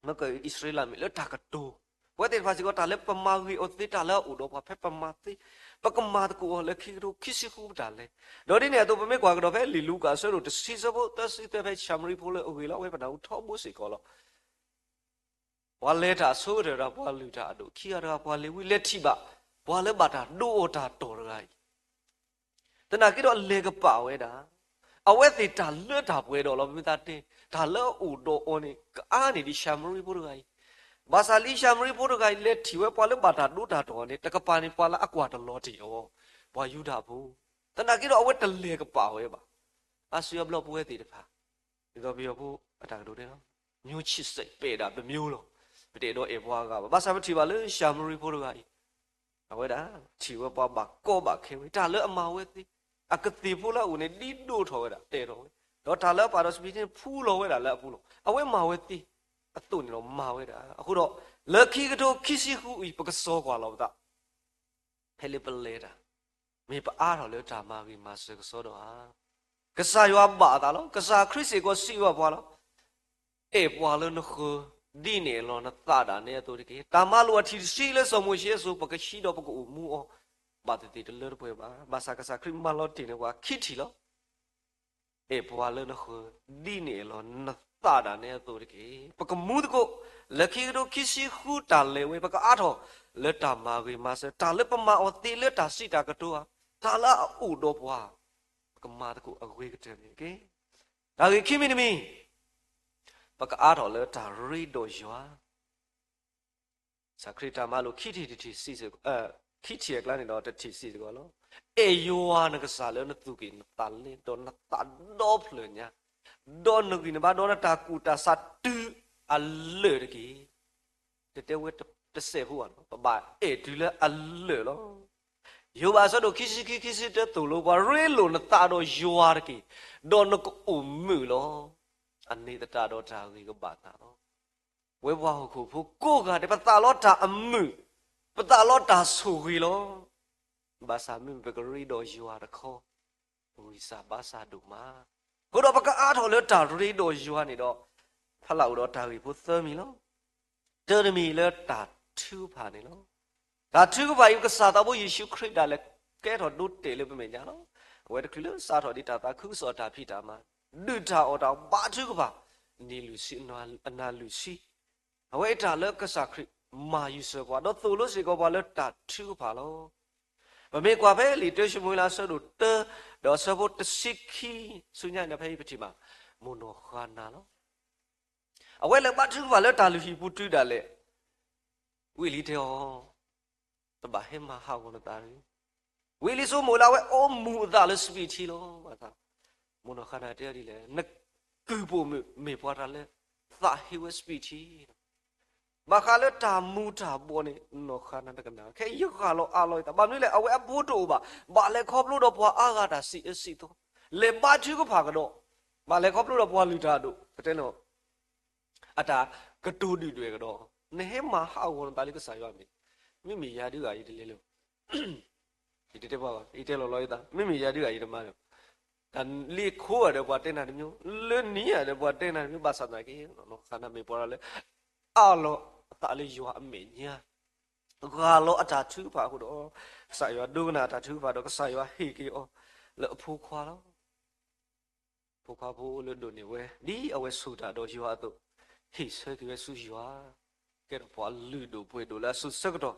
မ့ၢ်ကအံၣ်စရ့လးမ့ၢ်လၢတၢ်ကတိၤ, ပဝဲသ့ၣ်တဖၣ်စ့ၢ်ကီး တၢ်လၢပမၤဂ့ၤအီၤသ့ တၢ်လၢအအိၣ်ဒီးပှၤ ဖဲပမၤသ့, ပကမၤသကိးအီၤလၢခံကထိခံဆံဃုပတၢ်လဲၤ, ဒီးဒ်န့ၣ်အသိး ပမ့ၢ်ကွၢ်ကဒီးဖဲလံာ်လူၤကၣ်အဆၢဒိၣ်တဆံ ဆၢဖိသၢဆံသၢ ဖဲၡၤမရံဖိလၢအဂ့ၤလီၤ အဝဲပနၢ်ဟူထီဘိစ့ၢ်ကီးလီၤ. ပှၤလဲၤတၢ်အဆိကတၢၢ်ဒီး ပှၤလုၢ်တၢ်အဒိၣ်ခံဂၤတဂၤ ပှၤလ့ၤဝံလဲၤထံၣ်ဘၣ် ပှၤလၢဘၣ်တၢ်ဒိးအီၤတၢ်တီၢ်တဂၤအံၤ, သနာ်က့ဒီးလဲၤကပာ်ဝဲဒၣ်, အဝဲသ့ၣ်တၢ်လၢတၢ်ပှဲၤဒီးလီၤ မ့ၢ်သးတဲ, တၢ်လၢအအိၣ်ဒီးအီၤန့ၣ် ကအါန့ၢ်ဒံးၡၤမရံဖိတဂၤအံၤ, ဘၣ်ဆၣ်လၢၡၤမရံဖိတဂၤအံၤ လဲၤထံၣ်ဝဲပှၤလၢဘၣ်တၢ်ဒိးတၢ်တီၢ်အီၤန့ၣ် တကပၤန့ၣ် ပှၤလၢအကွၢ်တလီၤတ့ၢ်အီၤ, ပှၤယူဒၤဖိ, သနာ်က့ဒီးအဝဲတလဲၤကပာ်ဝဲဘၣ်. အါစုအါဘျီပဝဲသ့ၣ်တဖၣ် ဒ်သိးပယီၤဖိအတၢ်ကတိၤတဲလီၤ, မျိုးချစ်စိတ်ပဲ့ဒၣ်ပမျိုးလီၤ, ပတအဲၣ်ဒိးအဲၣ်ပှၤဂၤဘၣ်. ဘၣ်ဆၣ်ပထံၣ်ဘၣ်လၢၡၤမရံဖိတဂၤအံၤ, အဝဲဒၣ်ထံၣ်ဝဲပှၤဘၣ်ကီဘၣ်ခဲဝဲ တၢ်လၢအမၤဝဲသ့, အကသ့ၣ်ဖိလၢအအိၣ်န့ၣ် ဒ်ဒိၣ်ထီၣ်ဝဲဒၣ် တဲာ်ထီၣ်ဝဲ, ဒီးတၢ်လၢအပာ်ဒီးစပံးန့ၣ် ဖူလီၤဝဲဒၣ်လၢအပူၤလီၤ. အဝဲမၤဝဲသ့ အသိးန့ၣ်ဒီးမၤဝဲဒၣ်. အဃိဒီး လၢခံကထိခံဆံဃုအံၤ ပကစီၤကွၢ်လီၤပသး ဖဲလၢပလဲၤတၢ် မ့ၢ်ပအါထီၣ်လၢတၢ်မၤဂ့ၤမၤစၢၤကစီဒီဧါ. ကစၢ်ယွၤဘၣ်အသးလီၤ. ကစၢ်ခရံာ်စ့ၢ်ကီးစံးဘၣ်ပှၤလီၤ. အဲၣ်ပှၤလၢနဃၢၤ ဒ်န့ၣ်အလီၢ်နသးဒၣ်နဲအသိးတက့ၢ်. တၢ်မၤလိာ်အထံၣ်တဆံလၢစီၤမိၤၡ့အစိၤ ပကဟံးဒီးပကအိၣ်မူအီၤ ဘၣ်သ့ၣ်သ့ၣ်တလၢတပှဲၤဘၣ်. ဘၣ်ဆၣ်ကစၢ်ခရံာ်မၤလီၤတ့ၢ်န့ၢ်ပှၤခံထံၣ်လီၤ. အဲၣ်ပှၤလၢနဃၢၤ ဒ်န့ၣ်အလီၢ်နသးဒၣ်နဲအသိးတက့ၢ်. ပကမူသကိး လၢခံကထိခံဆံဃုတၢ်လဲၤဝဲ ပကအါထီၣ်လၢတၢ်မၤဂ့ၤမၤစၢၤ တၢ်လၢပမၤအီၤသ့လၢတၢ်စံးတၢ်ကတိၤဧါ, တၢ်လၢအအိၣ်ဒီးပှၤ ပကမၤသကိးအဂ့ၤကတၢၢ်န့ၣ်တက့ၢ်. တၢ်ဂ့ၢ်ခံမံၤတမံၤ ပကအါထီၣ်လၢတၢ်ရ့ဒီးယွၤ ကစၢ်ခရံာ်တၢ်မၤလိာ်ခံထံၣ်တထံၣ်စံး, ခံထံၣ်အကျါန့ၣ်ဒီးတထံၣ်စံးစ့ၢ်ကီးလီၤ. အဲၣ်ယွၤနကစၢ်လၢနသူၣ်ကံၢ်နသးလဲ ဒီးနသးဒီဖျၢၣ်ညါ, ဒီးနဂံၢ်နဘါ ဒီးနတၢ်ကူၣ်တၢ်ဆးတုၤအလၢာ်တက့ၢ်. တတဲဝဲတစဲးဖိဘၣ်နီၤ, ပဘၣ်အဲၣ်တုၤလၢအလၢာ်လီၤ. ယိၤဘးအဆၢဒိၣ်ခံဆံခံ ခံဆံတၢ သိၣ်လိပှၤ ရ့လိာ်နသးဒီးယွၤတက့ၢ်, ဒီးနကအိၣ်မုာ်လီၤ. အန့ၣ်သတးဒီးတၢ်ဂ့ၤကဘၣ်နၤလီၤ. ပဝဲပှၤဟီၣ်ခိၣ်ဖိကိးဂၤဒဲး ပသးလီတၢ်အမုာ် ပသးလီတၢ်ဆိၣ်ဂ့ၤလီၤ. ဘၣ်ဆၣ်မ့မ့ၢ်ပကရ့ဒီးယွၤတခီ, ဂံၢ်စၢ်ဘါစၢ်ဒိၣ်မး. အဃိဒီးပကအါထီၣ်လၢတၢ်ရ့ဒီးယွၤန့ၣ်ဒီး, ဖးလၢ်အိၣ်ဒီးတၢ်ဂ့ၢ်ဖိသၢမံၤလီၤ. တၢတမံၤလၢတၢ်ထုကဖၣ်န့ၣ်လီၤ. တၢ်ထုကဖၣ်အံၤ ကစၢ်သးဘိယ့ၣ်ၡူးခရံာ်ဒၣ်လဲာ်ကဲထီၣ်ဒိတဲာ်လၢပမဲာ်ညါလီၤ. အဝဲတချုးလၢစးထီၣ်ဒံးတၢ်သးခုကစီၣ်အတၢ်ဖံးတၢ်မၤ, ဒုၣ်တၢ်အီၣ်တၢ်ဘါထုကဖၣ်, နံၤလုၢ်ဆံ အနၤလုၢ်ဆံ အဝဲအတၢ်လၢကစၢ်ခရံာ်မၤယူၤစၢၤပှၤ, ဒီးသိၣ်လိစ့ၢ်ကီးပှၤလၢတၢ်ထုကဖၣ်လီၤ. ပမ့ၢ်ကွၢ်ဖဲလံာ်တၢၡမူၤအ့လးအဆၢဒိၣ်တၢ, ဒီးအဆၢဖိတဆံခံဆူညါန့ၣ် ဖဲအံၤပထံၣ်ဘၣ်, မိၢ်နီၢ်ဃၤနၤလီၤ. အဝဲလဲၤဘါထုကဖၣ်လၢတၢ်လုၢ်ဟံၣ်ပူၤတုၤဒၣ်လဲာ်, ဝံအ့လံတဲအီၤ, တဘၣ်ဟဲမၤဟးဂီၤနသးတဂ့ၤ. ဝံအ့လံဆိကမိၣ်လၢအဝဲအိၣ်မူအသးလၢစပံးထံလီၤ. ဘၣ်ဆၣ်, မိၢ်နီၢ်ဃၤနၤတဲဒ်လဲၣ်, နကုၢ်ပိာ်မုၣ်မ့ၢ်ပှၤတဂၤလၢသးဟ့ဝဲစပံးထံ ဘၣ်ဃးလၢတၢ်မူၤတၢ်ဘှီးန့ၣ် နီၢ်ဃၤနၤတကနၣ်, ခဲအံၤယဂၢ်လီၤအးလီၤယသး, ဘၣ်မနုၤလဲၣ်, အဝဲအဘိတအိၣ်ဘၣ်, ဘၣ်လဲၤခီဖျိဒီးပှၤအါဂၤတၢ်စံးအၢစံးသီ, လဲၤဘါထုကဖၣ်ကဒီး, ဘၣ်လဲၤခီဖျိဒီးပှၤလုၢ်တၢ်အဒိၣ်, ပတဲန့ၣ် အတၢ်ကတိၤဒုၣ်ဒွဲၣ်ကဒီး, နဟဲမၤဟးဂီၤနသးလၢကစၢ်ယွၤအမဲာ်, မ့မ့ၢ်ယၤဒုးဂၤယတလဲၤလၢၤ ယတတဲပှၤဘၣ်, ယတဲလီၤလီၤယသး, မ့မ့ၢ်ယၤဒုးဂၤယတမၤလၢၤ, တၢ်လၢခိဧါဒီးပှၤတဲနၤတမျိုး, လၢနံၤဧါဒီးပှၤတဲနၤတမျိုး, ဘၣ်ဆၣ်သနာ်က့ နီၢ်ဃၤနၤမ့ၢ်ပှၤတဂၤလၢ အးလီၤအသးလၢယွၤအမဲာ်ညါ, ဂၢ်လီၤအတၢ်ထုကဖၣ်အဃိဒီး, ကစၢ်ယွၤဒိကနၣ်အတၢ်ထုကဖၣ်ဒီး ကစၢ်ယွၤဟ့ၣ်က့ၤအီၤလၢအဖိခွါလီၤ. ဖိခွါဖိလၢဒိးန့ၢ်ဝဲ, ဒ်အဝဲဆိၣ်တၢ်ဒီးယွၤအသိး, ဟ့ၣ်ဆၢက့ၤဝဲဆူယွၤ, ကဲထီၣ်ပှၤလုၢ်ဒိၣ်ပှ့ၤဒိၣ်လၢအစိၤဆၢကတီၢ်,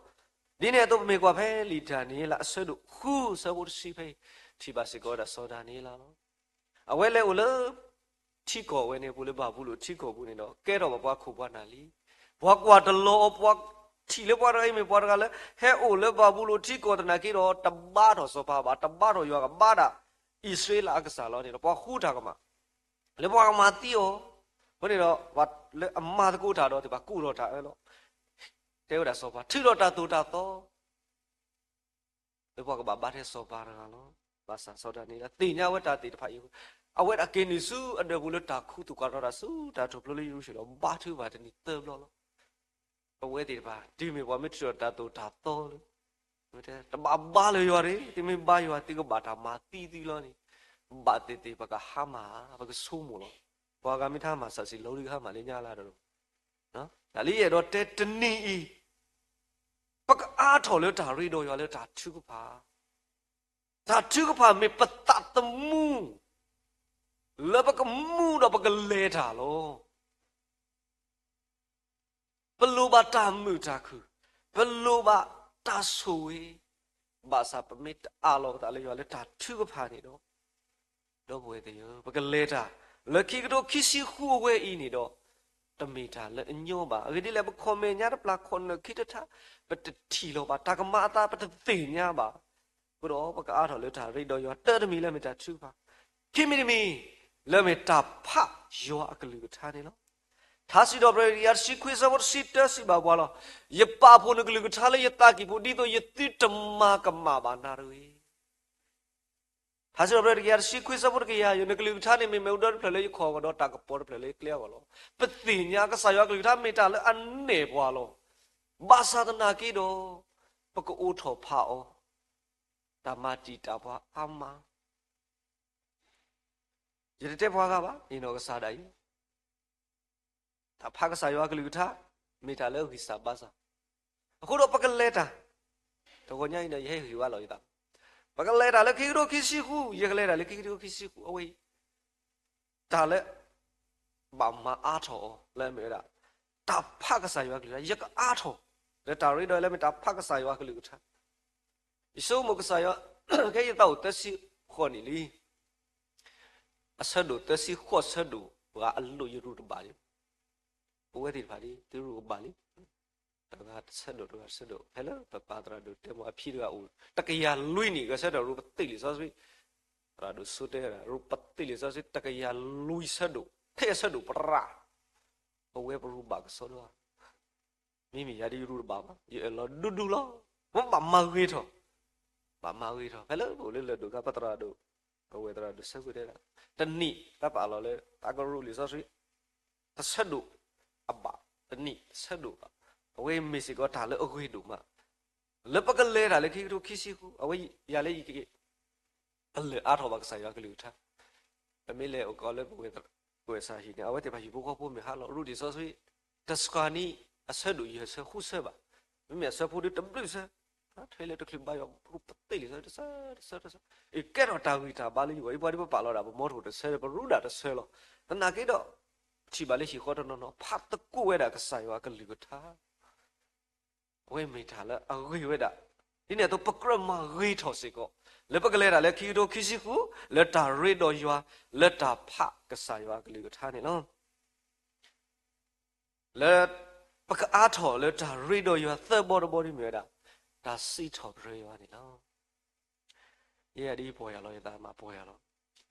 ဒ်န့ၣ်အသိးပမ့ၢ်ကွၢ်ဖဲလံာ်ဒၤနံးယ့လးအဆၢဒိၣ်ဃုဆၢဖိတဆံဖဲအံၤ, ထံၣ်ဘၣ်စ့ၢ်ကီးဝဲဒၣ်စီၤဒၤနံးယ့လးလီၤ. အဝဲလဲၤအိၣ်လၢ ထံကီၢ်ဝဲန့ၣ် ပူၤလၢဘၤဘူလိၣ်ထံကီၢ်ပူၤန့ၣ်ဒီး ကဲထီၣ်ဘၣ်ပှၤခိၣ်ပှၤနၢ်လံ. ပှၤကွၢ်တလီၤအီၤ, ပှၤထံၣ်လၢပှၤတဂၤအံၤမ့ၢ်ပှၤတဂၤလၢ ဟဲအိၣ်လၢဘၤဘူလိၣ်ထံကီၢ်သနာ်က့ဒီး တဘါထီၣ်စီၤပၤဘၣ်, တဘါထီၣ်ယွၤကဘါဒၣ် အံၣ်စရ့လးအကစၢ်လီၤန့ၣ်ဒီး ပှၤဃူတၢ်ကမၣ် လၢပှၤကမၤသံအီၤ, အဃိန့ၣ်ဒီး ပှၤလၢအမၤသကိးတၢ်ဒီးသ့ၣ်တဖၣ်ကူၣ်ထီၣ်တၢ်အၢလီၤ. တဲဝဲဒၣ်စီၤပၤ ထုးထီၣ်တၢ်သိၣ်တၢ်သီ လၢပှၤကဘၣ်ဘါထဲစီၤပၤတဂၤလီၤ. ဘၣ်ဆၣ်စီၤဒၤနံးယ့လးသ့ၣ်ညါဝဲတၢ်သ့ၣ်တဖၣ်အံၤ, အဝဲဒၣ်က့ၤနုာ်ဆူအဒၢးပူၤလၢတၢ်ခူသူၣ်ကီၤထီတၢ်ဆူတၢ်ထူၣ်ဖျိလၢယရူၤၡလ့ၣ်ဒီး ဘါထုကဖၣ်တနံၤသၢဘျီလီၤ. ပဝဲသ့ၣ်တဖၣ် တုၤမ့ၢ်ပှၤမ့ၢ်ထုးထီၣ်တၢ်သိၣ်တၢ်သီလၢ တဘၣ်ဘါလၢၤယွၤတဂ့ၤ, သုမ့ၢ်ဘါယွၤ သုကဘၣ်တၢ်မၤသံသုလီၤန့ၣ်, ဘၣ်သ့ၣ်သ့ၣ်ပကဟါမၢ်ဧါ, ပကဆိကမိၣ်လီၤ. ပှၤဂၤမ့ၢ်တဟါမၢ် စးစံးလီၤဒုးကဟါမၢ်လၢညါလၢ်ဒီး, တၢ်လၢယအဲၣ်ဒိးတဲတနံၤအံၤ, ပကအါထီၣ်လၢတၢ်ရ့ဒီးယွၤလၢတၢ်ထုကဖၣ်, တၢ်ထုကဖၣ်မ့ၢ်ပသးသမူ လၢပကမူဒီးပကလဲၤတၢ်လီၤ. ပလိၣ်ဘၣ်တၢ်မုာ်တၢ်ခုၣ်, ပလိၣ်ဘၣ်တၢ်ဆိၣ်ဂ့ၤ, ဘၣ်ဆၣ်ပမ့ၢ်တအးလီၤပသးလၢယွၤလၢတၢ်ထုကဖၣ်န့ၣ်ဒီး, ဒီပုၢ်ဝဲၢ်သ့ၣ်ဧၢ, ပကလဲၤတၢ် လၢခံကထိခံဆံဃုအဝဲအံၤန့ၣ်ဒီး, တမ့ၢ်တၢ်လၢအညီဘၣ်. အဂ့ၢ်ဒ်လဲၣ်, ပခီၣ်မဲာ်ညါတပျၢ် ခီၣ်နၢၣ်ခံတထါ, ပတထံၣ်လီၤဘၣ်, တၢ်ကမၤအသးပတသ့ၣ်ညါဘၣ်. အဃိဒီးပကအါထီၣ်လၢတၢ်ရ့ဒီးယွၤ တၢတမံၤလၢမ့ၢ်တၢ်ထုကဖၣ်, ခံမံၤတမံၤ လၢမ့ၢ်တၢ်ဖးယွၤအကလုၢ်ကထါန့ၣ်လီၤ. ထါစံးထီၣ်ပတြၢၤ တကယၤတဆံခွံ အဆၢဖိတဆံတၢ စံးဘၣ်ပှၤလီၤ. ယပာ်ဖှိၣ်နကလုၢ်ကထါလၢယသးကံၢ်ပူၤ ဒ်သိးယသုတမၤကမၣ်ဘၣ်နၤတဂ့ၤ. ထါစံးထီၣ်ပတြၢၤ တကယၤတဆံခွံ အဆၢဖိတကယၤ, ယွၤနကလုၢ်ကထါန့ၣ် မ့ၢ်မ့ၣ်အူဒၢတဖျၢၣ်လၢယခီၣ်အဂီၢ်ဒီး တၢ်ကပီၤတဖျၢၣ်လၢယကျဲအဂီၢ်လီၤ. ပသ့ၣ်ညါကစၢ်ယွၤကလုၢ်ကထါမ့ၢ်တၢ်လၢအနဲၣ်ပှၤလီၤ. ဘၣ်ဆၣ်သနာ်က့ဒီး, ပကအိးထီၣ်ဖးအီၤ, တၢ်မၤတံာ်တာ်ပှၤအါမး ယတတဲပှၤဂၤဘၣ်, ယနီၢ်ကစၢ်ဒၣ်အံၤ, တၢ်ဖးကစၢ်ယွၤကလုၢ်ကထါ မ့ၢ်တၢ်လၢအဂံၢ်စၢ်ဘါစၢ်, အဃိဒီးပကလဲၤတၢ်, တဂီၤညါအံၤဒီး ယဟဲဟ့ၣ်ဝဲလီၤယသး, ပကလဲၤတၢ်လၢခံကထိခံဆံဃု, ယကလဲၤတၢ်လၢခံကထိခံဆံဃု အဝဲအံၤ တၢ်လၢ ဘၣ်မၤအါထီၣ်အီၤလၢအမ့ၢ်ဝဲဒၣ် တၢ်ဖးကစၢ်ယွၤကလုၢ်ကထါ, ယကအါထီၣ် လၢတၢ်ရ့ဒီးလၢမ့ၢ်တၢ်ဖးကစၢ်ယွၤကလုၢ်ကထါ, ယဆိကမိၣ်ကစၢ်ယွၤ, ခဲယသးအိၣ်သၢဆံဃိးနံၣ်လံ, အဆၢဒိၣ်သၢဆံဃိးဆၢဒိၣ်ဂၤအလိၣ်ယရူၢ်တဘၣ်လံ, ပဝဲသ့ၣ်တဖၣ်ဒ်သုရူၢ်ကဘၣ်လံ တဂၤတဆၢဒိၣ်တဂၤတဆၢဒိၣ်, ဖဲလၢပပၢ်သရၣ်ဒိၣ်တဲမ့ၢ်အဖံတဂၤအိၣ် တကယၤလွံၢ်နံၣ် ဂဲၤဆၢထၢၣ်ရူၢ်ပသ့ၣ်လံာ်စီဆှံ, သရၣ်ဒိၣ်စိတဲဝဲဒၣ် ရူၢ်ပသ့ၣ်လံာ်စီဆှံ တကယၤလွံၢ်ဆၢဒိၣ် ထဲအဆၢဒိၣ်ပရၢ်, ပဝဲပရူၢ်ဘၣ်ကစီဒီဧါ, မ့မ့ၢ်ယၤဒ်ယရူၢ်တဘၣ်ဘၣ် ယအၢၣ်လီၤဒူဒူလီၤ, ပဘၣ်မၤဂ့ၤထီၣ်, ဘၣ်မၤဂ့ၤထီၣ် ဖဲလၢပအိၣ်လၢလၢၢ်ဒိၣ်ခါ ပသရၣ်ဒိၣ်, ပဝဲသရၣ်ဒိၣ်ဆၢကွံာ်တဲဒၣ်, တနံၣ်တၢ်ပာ်လီၤလၢ တၢ်ကရူၢ်လံာ်စီဆှံ တဆၢဒိၣ်အဘၣ်, တနံၣ်တဆၢဒိၣ်ဘၣ်, အဝဲမ့ၢ်စ့ၢ်ကီးတၢ်လၢအဂ့ၤဒိၣ်မး, လၢပကလဲၤတၢ်လၢခံကထိခံဆံဃု အဝဲယၤလၢယက ပလၢၢ်အါထီၣ်ဘၣ်ကစၢ်ယွၤကလုၢ်ကထါ, ပမ့ၢ်လဲၤအိၣ်ကီးလၢပဝဲၢ်စၢဟံၣ်န့ၣ် အဝဲသ့ၣ်တဖၣ်ဟံၣ်ဖိဃီဖိမ့ၢ်ဟါလီၤ ရူၢ်ဒံၣ်စီဆှံ တစှၤနံၣ်အဆၢဒိၣ်ယဲၢ်ဆၢဃုဆၢဘၣ်, မ့မ့ၢ်အဆၢဖိဒီးတဘျုးဆၢ, ထွဲလၢတချုးဘါယွၤ ပကပသ့ၣ်လံာ်စီဆှံတဆၢတဆၢတဆၢ, အကဲထီၣ်တၢ်ဂံၢ်တၢ်ဘါလၢယဂီၢ်, ယပှၤဒ်ပပာ်လီၤဒၣ်ပမီထိၣ်တဆၢဒီး ပရူးဒၣ်တဆၢလီၤ. သနာ်က့ဒီး ထံၣ်ဘၣ်လၢဟံၣ်ဃီတနီၤနီၤ ဖးသကိးဝဲဒၣ်ကစၢ်ယွၤအကလုၢ်ကထါ အဝဲမ့ၢ်တၢ်လၢအဂ့ၤဝဲဒၣ်, ဒ်န့ၣ်အသိးပကြၢးမၤဂ့ၤထီၣ်စ့ၢ်ကီး, လၢပကလဲၤတၢ်လၢခံကထိခံဆံဃု, လၢတၢ်ရ့ဒီးယွၤ, လၢတၢ်ဖးကစၢ်ယွၤအကလုၢ်ကထါန့ၣ်လီၤ. လၢပကအါထီၣ်လၢတၢ်ရ့ဒီးယွၤသၢဘီတဘီဒ်မ့ၢ်ဝဲဒၣ်, တၢ်စံးထီၣ်ပတြၢၤယွၤန့ၣ်လီၤ. ယဲဒ်ပီၢ်ယၢ်လီၤ ယသးမၤပီၢ်ယၢ်လီၤ,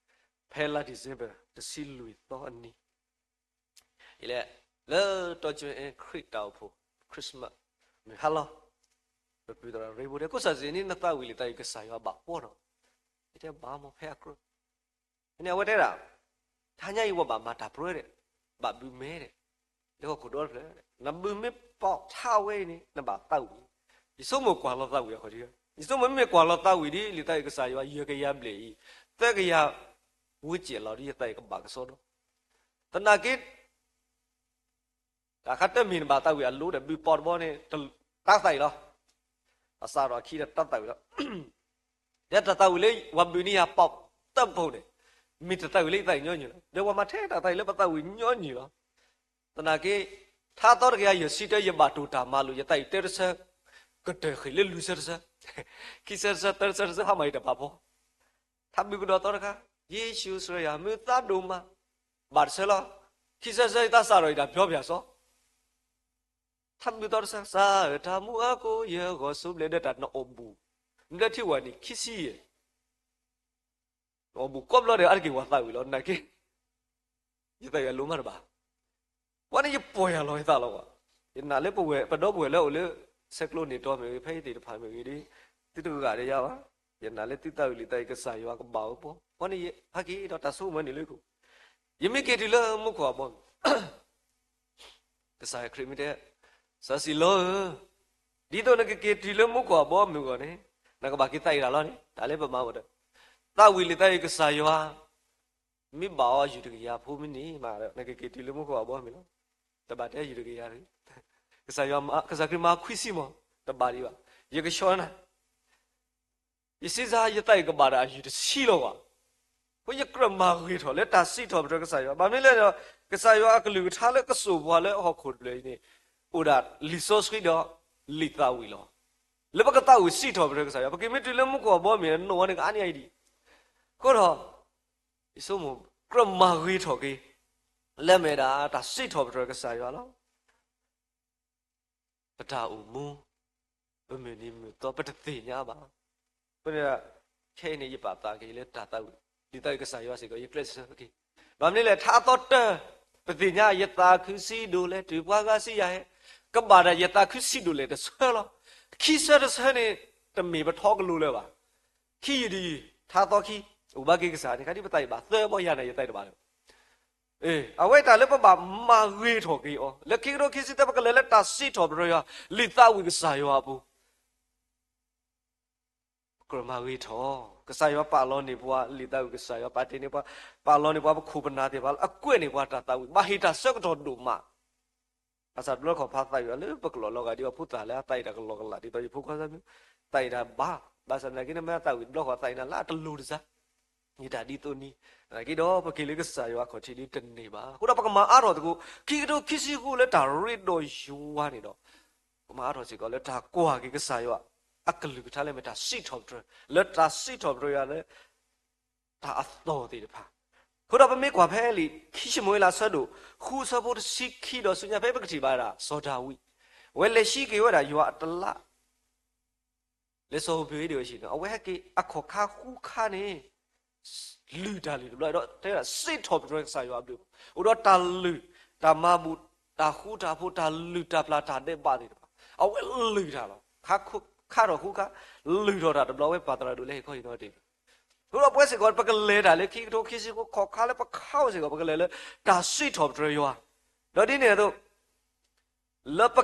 ဖဲလါ December တဆံလွံၢ်သီအနံၤ ယလဲၤ လၢတီကၠိအဲခရံာ်တၢ်အိၣ်ဖှိၣ် Christmas မုၢ်ဟါလီၤ, ပပုၢ်သရၣ်ရ့ဘိတဲ ကိးစၢ်စ့ၢ်န့ၣ် နသးဝံၣ်လံာ်သးအုးကစၢ်ယွၤဘၣ်ပှီၢ်နီၤ, ယတဲဘၣ်မ့ၢ်ဖဲအကြၢး, ဖဲန့ၣ်အဝဲတဲဒၣ်, ထါညါအံၤဝဲဘၣ်မၤတၢ်ပြၢဒီး, ဘၣ်ဘုးမဲဒီး, လၢဟီၣ်ခိၣ်ဒီတဖျၢၣ်, နဘုးမ့ၢ်ပိာ်ထါဝဲအံၤန့ၣ် နဘၣ်သးဝံၣ်, ယဆိကမိၣ်ကွၢ်လီၤသးဝံၣ်အခီၣ်ထံး, ယဆိကမိၣ်မ့မ့ၢ်ကွၢ်လီၤသးဝံၣ်ဒ်လံာ်သးအုးကစၢ်ယွၤယဲၢ်ကယၤဘျဲၣ်အံၤ, သၢကယၤ ဝဲစဲးလီၤဒ်ယသးအုးကဘၣ်ကစီဒီ, သနာ်က့ တၢ်ခါတမ့ၢ်နဘၣ်သးဝံၣ်အလိၤဒီး ဘုးပိာ်တဘီန့ၣ် တၢ်သးအုးလီၤ, အစးထီၣ်အခံဒီးတၢ်သးအုးလီၤ, ဒီးတၢ်သးဝံၣ်လၢပှၤဘုးန့ၢ်ယၤပိာ်တဘီန့ၣ်, မ့ၢ်တၢ်သးဝံၣ်လၢယသးအုးညီနုၢ်လီၤ, ဒီးပှၤမၤထဲတၢ်သးအုးလၢပသးဝံၣ်ညီနုၢ်လီၤ, သနာ်က့ ထါသီတကယၤယဲၢ်ဆံတၢ ယဘၣ်တိၢ်တၢ်မၤလိာ် ယသးအုးတၢတဆၢ, ကတၢၢ်ဃ့ၢ်လၢလွံၢ်ဆၢတဆၢ, ခံဆၢတဆၢ သၢဆၢတဆၢ ဟါမၢ်ယတၢ်ပာ်ဖီ ထါဘုးကဒီးသီတခါ, ယ့ၣ်ၡူးစရယၤ မုၢ်သးဒိၣ်မး, ဘၣ်တဆၢလီၤ, ခံဆၢတဆၢ ယသးစးထီၣ်ယတၢ်ပျီပျၢ်စီ, ထါဘုးသီတဆၢ စးထီၣ်တၢ်မူအါကိးယဲၢ်ဂီၤ ဆိဘျဲၣ်ဒီးတၢ်နအီၣ်ဘူၣ်, နဘျၢထံဝဲန့ၣ် ခံဆံယဲၢ် အီၣ်ဘူၣ်ကိးဘျီဒီး အါတက့ၢ်ပှၤသးဝံၣ်လီၤ, နာ်က့ ယသးဝံၣ်အလိၤမးတဘၣ်, ပှၤန့ၣ်ယပီၢ်ယၢ်လီၤယသးလီၤဘၣ်, ယနာ်လၢပဝဲၢ် ပဒီပုၢ်ဝဲၢ်လၢအိၣ်လၢ ဆဲးကျိးန့ၣ်တီမ့ၢ်ဂ့ၤ ဖဲယသ့ၣ်တဖၣ်မ့ၢ်ဂ့ၤဒီး, သုတဂၤဒီးယၤဘၣ်, ယနာ်လၢသုသးဝံၣ်လံာ်သးအုးကစၢ်ယွၤကဘၣ်ဝဲပှီၢ်, ပှၤန့ၣ်ယဟဲက့ၤဒီးတၢ်ဆိကမိၣ်န့ၣ်လၢခိၣ်, ယမ့ၢ်က့ၤတုၤလၢမူခိၣ်အဘီအမုၢ် ကစၢ်ယွၤခရံာ်မ့ၢ်တဲ, စီၤစံၣ်လီၤဧၢ, ဒ်သိးနကက့ၤတုၤလၢမူခိၣ်အဘီအမုၢ်အဂီၢ်န့ၣ်, နကဘၣ်က့ၤသးဝံၣ်တၢ်လီၤန့ၣ်, တၢ်လၢပမၤဝဲဒီး, သးဝံၣ်လံာ်သးအုးကစၢ်ယွၤ, မ့ၢ်ဘၣ်အီၤယုၢ်တကယၤဖိမ့ၢ်န့ၣ်မးဒီး နကက့ၤတုၤလၢမူခိၣ်အဘီအမုၢ်လီၤ, တဘၣ်တဲယုၢ်တကယၤ, ကစၢ်ယွၤ, ကစၢ်ခရံာ်မၤခွံဆံမး, တဘၣ်ဒံးဘၣ်, ယကဆှီနၤ ယစံးစၢ်ယသးအုးကဘၣ်ဒီးအယုၢ်တဆံလီၤဘၣ်, အဃိယကြၢးမၤဂ့ၤထီၣ်လၢတၢ်စံးထီၣ်ပတြၢၤကစၢ်ယွၤ, ဘၣ်မနုၤလဲၣ်ဒီး, ကစၢ်ယွၤအကလုၢ်ကထါလၢကစိာ်ပှၤလၢဟီၣ်ခိၣ်တဖျၢၣ်အံၤန့ၣ်, အိၣ်ဒၣ်လံာ်စီဆှံဒီးလံာ်သးဝံၣ်လီၤ. လၢပကသးဝံၣ်စံးထီၣ်ပတြၢၤကစၢ်ယွၤ, ပကမ့ၢ်တုၤလၢမူခိၣ်အဘီအမုၢ်န့ၣ် နီၢ်ဝဲန့ၣ်ကအါန့ၢ်အံၤဒံး, အဃိဒီး, ယဆိကမိၣ်ကြၢးမၤဂ့ၤထီၣ်က့ၤ, လၢအမ့ၢ်ဒၣ်တၢ်စံးထီၣ်ပတြၢၤကစၢ်ယွၤလီၤ. ပတၢ်အိၣ်မူ, ပမုၢ်နံၤမုၢ်သီ ပတသ့ၣ်ညါဘၣ်. အဃိန့ၣ်, ခဲအံၤန့ၣ် ယပာ်သးက့ၤလၢတၢ်သးဝံၣ်, လံာ်သးဝံၣ်ကစၢ်ယွၤစ့ၢ်ကီး ယကျဲးစၢးက့ၤ. ဘၣ်မနုၤလဲၣ်, ထါအသီတၢ, ပသ့ၣ်ညါ ယသးခုဆံးဒိၣ်လဲၣ်, တုၤပှၤဂၤစံးယၤဟဲ, ကဘၣ်တၢ်ယသးခုဆံးဒိၣ်လဲၣ်တဆၢလီၤ. ခံဆၢတဆၢန့ၣ်, တမ့ၢ်ပထီကလိၤလၢၤဘၣ်. ခံယုၢ်တယုၢ်, ထါသီခံ, အိၣ်ဘၣ်က့ၤကစၢ်န့ၣ် ခါဒ်ပသးအံၤဘၣ်, သၢဘီယၤန့ၣ် ယသးအံၤတဘၣ်လၢၤ အ့, အဝဲတၢ်လၢပဘၣ်မၤဂ့ၤထီၣ်က့ၤအီၤ, လၢခံကထိခံဆံတၢ ပကလဲၤလၢတၢ်စံးထီၣ်ပတြၢၤယွၤ, လံာ်သးဝံၣ်ကစၢ်ယွၤအပူၤ, ကြၢးမၤဂ့ၤထီၣ်, ကစၢ်ယွၤပာ်လီၤန့ၢ်ပှၤ, လံာ်သးဝံၣ်ကစၢ်ယွၤပာ်တ့ၢ်န့ၢ်ပှၤ, ပာ်လီၤန့ၢ်ပှၤပခိၣ်ပနၢ်သ့ၣ်တဖၣ်လၢအကွဲးန့ၢ်ပှၤတၢ်သးဝံၣ်, ဘၣ်ဟ့ၣ်တၢ်ဆၢကတီၢ်ဒိၣ်မး ဘၣ်ဆၣ်တဘျီတခီၣ်ဖးသးဝံၣ်အီၤလၢပကလီၢ်လီၤဂာ်ဒ်အဖိသၣ်လၢအသးအံၤတၢ်ကလီကလာ် ဒ်သိးယဖိခွါသၢမုၢ်, သးအံၤတၢ်ဘၣ်, ဘၣ်ဆၣ်သနာ်က့န့ၣ် မ့ၢ်သးဝံၣ်တဘျီဃီသးအံၤန့ၣ်လၢအတလိၤတစၢ်, ယတၢ်ဒ်သိးန့ၣ်, သနာ်က့ဒီးပက့ၤလၢကစၢ်ယွၤအခီၣ်ထံးဒ်တန့ၢ်ဘၣ်. အဃိဒီးပကမၤအါထီၣ်သကိး, ခံကထိခံဆံဃုလၢတၢ်ရ့ဒီးယွၤန့ၣ်ဒီး, ပကမၤအါထီၣ်စ့ၢ်ကီးလၢတၢ်ကွၢ်က့ၤကစၢ်ယွၤအကလုၢ်ကထါလၢမ့ၢ်တၢ်စံးထီၣ်ပတြၢၤ, လၢတၢ်စံးထီၣ်ပတြၢၤယွၤလၢ တၢ်အသီၣ်သ့ၣ်တဖၣ်. အဃိဒီးပမ့ၢ်ကွၢ်ဖဲလံာ်ခံၡမူၤအ့လးအဆၢဒိၣ်ဃု အဆၢဖိတဆံခံဒီးဆူညါ ဖဲပကထံၣ်ဘၣ်ဝဲဒၣ် စီၤဒၤဝံး, အဝဲလဲၤဆံးက့ၤဝဲဒၣ်ယွၤအတလး, လၢစီၤဧိၤဘ့းဒ့ၣ်ဝဲဆံးန့ၣ် အဝဲဟဲက့ၤအခီၣ်ခါဃုခါန့ၣ် လုၢ်တၢ်လုၢ်တဘျီ ဒီးတဲဝဲဒၣ်စံးထီၣ်ပတြၢၤကစၢ်ယွၤအဘျုး, အိၣ်ဒီးတၢ်လုၢ်, တၢ်မၤဘူၣ်, တၢ်ဃူတၢ်ဖိး, တၢ်လုၢ်တၢ်ပျၢ်တၢ်ဒဲးဘးသ့ၣ်တဖၣ်, အဝဲလုၢ်တၢ်လီၤ. ခါထီၣ်ဃုခါ, လုၢ်ထီၣ်တၢ်တဘျီ အဝဲပာ်သရၣ်ဒိၣ်လၢဟ့ၣ်ခီဟ့ၣ်နီၤတ့ၢ် အဃိဒီးပဝဲစ့ၢ်ကီး ပကလဲၤတၢ်လၢခံကထိခံဆံဃု ခီၣ်ခါလၢပခါအိၣ်စ့ၢ်ကီး ပကလဲၤလၢတၢ်စံးထီၣ်ပတြၢၤယွၤ, ဒီးဒ်န့ၣ်အသိး လၢပ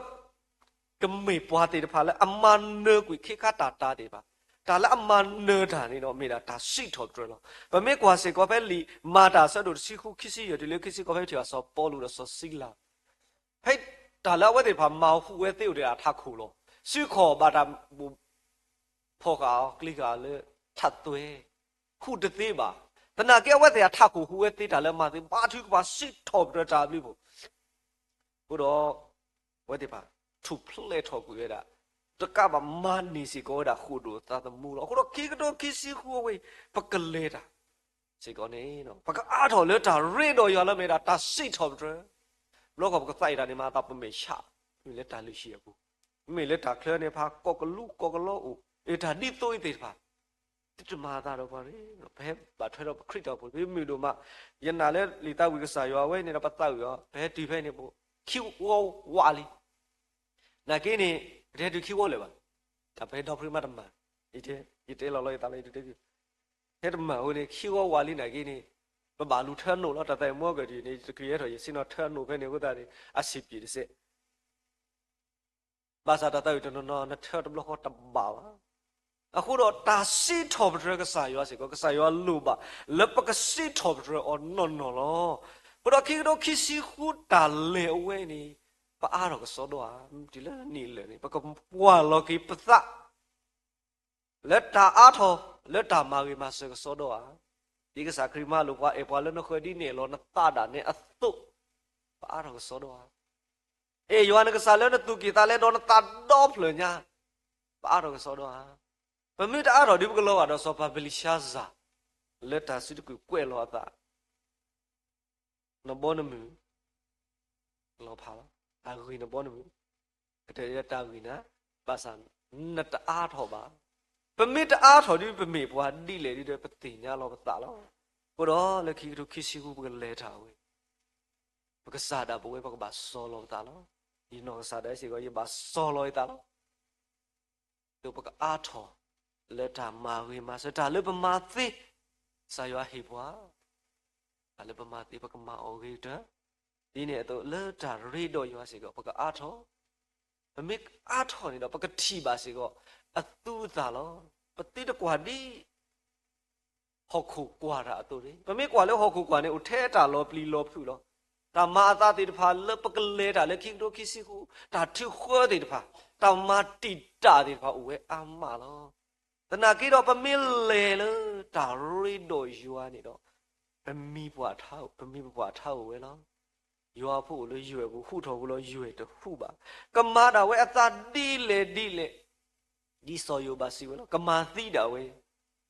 ကမ့ၢ်ပှၤသ့ၣ်တဖၣ်လၢအမၤနၢၤကွံာ်ခ့ခါတၢ်တၤသ့ၣ်တဖၣ်, တၢ်လၢအမၤနၢၤတၢ်န့ၣ်ဒီး မ့ၢ်ဒၣ်တၢ်စံးထီၣ်ပတြၢၤလီၤ. ပမ့ၢ်ကွၢ်စ့ၢ်ကီးဖဲလံာ်မၤတၢ်အဆၢဒိၣ်တဆံဃု ခံဆံယဲၢ်တုၤလၢခံဆံဃိး ဖဲထံၣ်ဘၣ်စီၤပီလူးဒီးစီၤစံလၤ, ဖဲတၢ်လၢအဝဲသ့ၣ်တဖၣ်မၤဟူးဝဲသ့အိၣ်ဒီးအထးခိၣ်လီၤ. စုခီၣ်ဘၣ်တၢ်ဘိၣ်ဖီၣ်ဃာ်အီၤ ကျံၤဃာ်အီၤလၢထးသွဲၣ်, ဟူးတသ့ဘၣ်. သနာ်က့အဝဲသ့ၣ်အထးခိၣ်ဟူးဝဲသ့တၢ်လၢမၤသ့ ဘါထုကဖၣ်စံးထီၣ်ပတြၢၤတၢ်ဘျုးဖှိၣ် အဃိဒီး အဝဲသ့ၣ်တဖၣ် ထူၣ်ဖျဲးထီၣ်ကွံာ်ဝဲဒၣ်, တကးဘၣ်မၤန့ၢ်စ့ၢ်ကီးဝဲဒၣ်ဃိာ်ဒိၣ်သးသမူလီၤ. အဃိဒီးခံကထိခံဆံဃုအဝဲအံၤ ပကလဲၤတၢ်စ့ၢ်ကီးန့ၣ် ပကအါထီၣ်လၢတၢ်ရ့ဒီးယွၤလၢမ့ၢ်ဒၣ်တၢ်စံးထီၣ်ပတြၢၤ, ဘျီခီပကသးအံၤတၢ်န့ၣ်မၤအသးပမဲာ်ဆှး, မ့ၢ်လၢတၢ်လုၢ်ဟံၣ်အပူၤ, မ့ၢ်လၢတၢ်ချၢန့ၣ်ဖးကီၢ်ကလူးကီၢ်ကလီအိၣ်, အတၢ်ဒ်သိးအံၤသ့ၣ်တဖၣ် သုတမၤအသးဒီးပှၤရ့, ပဟဲဘၣ်ထွဲဒီးပခရံာ်တၢ်အိၣ်ဖှိၣ် ပမုာ်ဒိၣ်မး, ယနာ်လၢလံာ်သးဝံၣ်ကစၢ်ယွၤအဝဲန့ၣ်ဒီး ပသးဝံၣ်အီၤ ပဟဲတုၤဖဲန့ၣ် ပခံဝီဝးလံ. နာ်က့န့ၣ် ပတဟဲတုၤခံဝီလၢၤဘၣ်, တၢ်ပဟဲဒီဖုမးတမၤ, ယတဲလီၤလီၤယသးလၢယတတဲ, ဟဲတမၤအဃိန့ၣ် ခံဝီဝးလံနာ်က့န့ၣ် ပဘၣ်လူၤထၢနိၣ်လီၤ. တၢ်သးအံၤမ့ၢ်ကဒုးန့ၣ် တချုးဟဲထီၣ် ယဆ့ၣ်နီၤထၢနိၣ်ဖဲန့ၣ်အဃိသတးန့ၣ် အဆံးပျံၤတစဲး ဘၣ်ဆၣ်တၢ်သးဝံၣ်တနီၤနီၤ နထၢတဘျီဃီတဘၣ်ဘၣ်. အဃိဒီးတၢ်စံးထီၣ်ပတြၢၤကစၢ်ယွၤစ့ၢ်ကီး ကစၢ်ယွၤလိၣ်ဘၣ်လၢပကစံးထီၣ်ပတြၢၤအီၤနီၢ်နီၢ်လီၤ. အဃိဒီးခံကထိခံဆံဃုတၢ်လဲၤအဝဲန့ၣ် ပအါထီၣ်ကစီဒီဧါ, တုၤလၢနံၣ်လၢာ်န့ၣ် ပကကွၢ်လီၤက့ၤပသး လၢတၢ်အါထီၣ် လၢတၢ်မၤဂ့ၤမၤစၢၤကစီဒီဧါ. ဒ်ကစၢ်ခရံာ်မၤလိာ်ပှၤ အဲၣ်ပှၤလၢနဃၢၤဒ်န့ၣ်လီၤ နသးဒၣ်နဲအသိး, ပအါထီၣ်ကစီဒီဧါ. အဲၣ်ယွၤနကစၢ်လၢနသူၣ်ကံၢ်သးလဲဒီးနသးဒီဖျၢၣ်ညါ, ပအါထီၣ်ကစီဒီဧါ. ပမ့ၢ်တအါထီၣ်ဒ် ပကလီၤဂာ်ဒီးစီၤပၤဘ့လံၤၡါစၢ် လၢတၢ်စုတကုာ်ကွဲးလီၤအသး နဘီနမုၢ် လီၤဖးလီၤ. အဂ့ၤနဘီနမုၢ် ကတဲလၢတၢ်ဂ့ၤနၤ, ဘၣ်ဆၣ်နတအါထီၣ်ဘၣ်. ပမ့ၢ်တအါထီၣ်ဒ် ပမ့ၢ်ပှၤဒ်လဲၣ်ဒ်ဒီး ပသ့ၣ်ညါလီၤပသးလီၤ. အဃိဒီးလၢခံကထိခံဆံဃု ပကလဲၤတၢ်ဝဲ ပကစၢ်ဒၣ်ပဝဲ ပကဘၣ်စီၤလီၤပသးလီၤ. ယနီၢ်ကစၢ်ဒၣ်စ့ၢ်ကီး ယဘၣ်စီၤလီၤယသးလီၤ. ဒီးပကအါထီၣ် လၢတၢ်မၤဂ့ၤမၤစၢၤ တၢ်လၢပမၤသ့, ကစၢ်ယွၤဟ့ၣ်ပှၤ တၢ်လၢပမၤသ့ ပကမၤအီၤဂ့ၤကတၢၢ်, ဒ်န့ၣ်အသိးလၢတၢ်ရ့ဒီးယွၤစ့ၢ်ကီး ပကအါထီၣ်, ပမ့ၢ်အါထီၣ်န့ၣ်ဒီး ပကထံၣ်ဘၣ်စ့ၢ်ကီး အသူအသၣ်လီၤ. ပသုတကွၢ်ဒ် ဟီၣ်ခိၣ်ကွၢ်တၢ်အသိးန့ၣ်, ပမ့ၢ်ကွၢ်လၢဟီၣ်ခိၣ်ကွၢ်န့ၣ် အိၣ်ထဲတၢ်လီၤပျံၤလီၤဖုးလီၤ. တၢ်မၤအသးသ့ၣ်တဖၣ်လၢပကလဲၤတၢ်လၢခံကထိခံဆံဃု, တၢ်ထုးဃၢသ့ၣ်တဖၣ်, တၢ်မၤတံာ်တာ်သ့ၣ်တဖၣ်အိၣ်ဝဲအါမးလီၤ. သနာ်က့ဒီး ပမ့ၢ်လဲၤလၢတၢ်ရ့ဒီးယွၤန့ၣ်ဒီး ပမံၤပှၤထါ, ပမံၤပပှၢ်ထါအိၣ်ဝဲလီၤ. ယွၤဖိအိၣ်လၢယွဲၢ်ပူၤ ဟူးထီၣ်ပူၤလီၤ ယွဲၢ်တဟူးဘၣ်. ကမၤဒၣ်ဝဲအသးဒ်လဲၣ်ဒ်လဲၣ်, ဒ်စီၤယိၤဘးစံးဝဲလီၤ, ကမၤသံဒၣ်ဝဲ,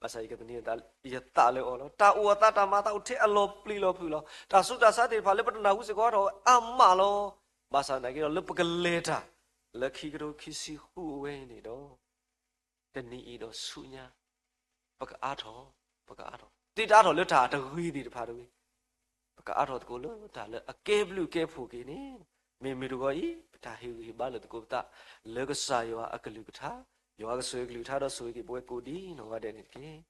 ဘၣ်ဆၣ်ယကသန့ၤယသးလၢအီၤလီၤ. တၢ်အိၣ်အသးတၢ်မၤအသးအိၣ်ထဲအလီၤပျံၤလီၤဖုးလီၤ. တၢ်ဆူးတၢ်ဆါသ့ၣ်တဖၣ်လၢပတနၢ်ဟူစ့ၢ်ကီးထီၣ်ဝဲအါမးလီၤ. ဘၣ်ဆၣ်သနာ်က့ဒီး လၢပကလဲၤတၢ် လၢခံကထိခံဆံဃုအဝဲန့ၣ်ဒီး တနံၤအံၤဒီးဆူညါ ပကအါထီၣ်, ပကအါထီၣ်, သုတအါထီၣ်လၢတၢ်တဂ့ၤသ့ၣ်တဖၣ်တဂ့ၤ, ပကအါထီၣ်သကိးလၢတၢ်လၢအကဲဘျုးကဲဖှိၣ်က့ၤန့ၣ်, မ့ၢ်မုၢ်တဂီၤအံၤ ပတၢ်ဟ့ၣ်ဂံၢ်ဟ့ၣ်ဘါလိာ်သကိးပသး လၢကစၢ်ယွၤအကလုၢ်ကထါ, ယွၤကဆိၣ်ဂ့ၤကလုၢ်ကထါဒီးဆိၣ်ဂ့ၤက့ၤပဝဲကိးဒံနီၢ်ဂၤဒဲးန့ၣ်တက့ၢ်.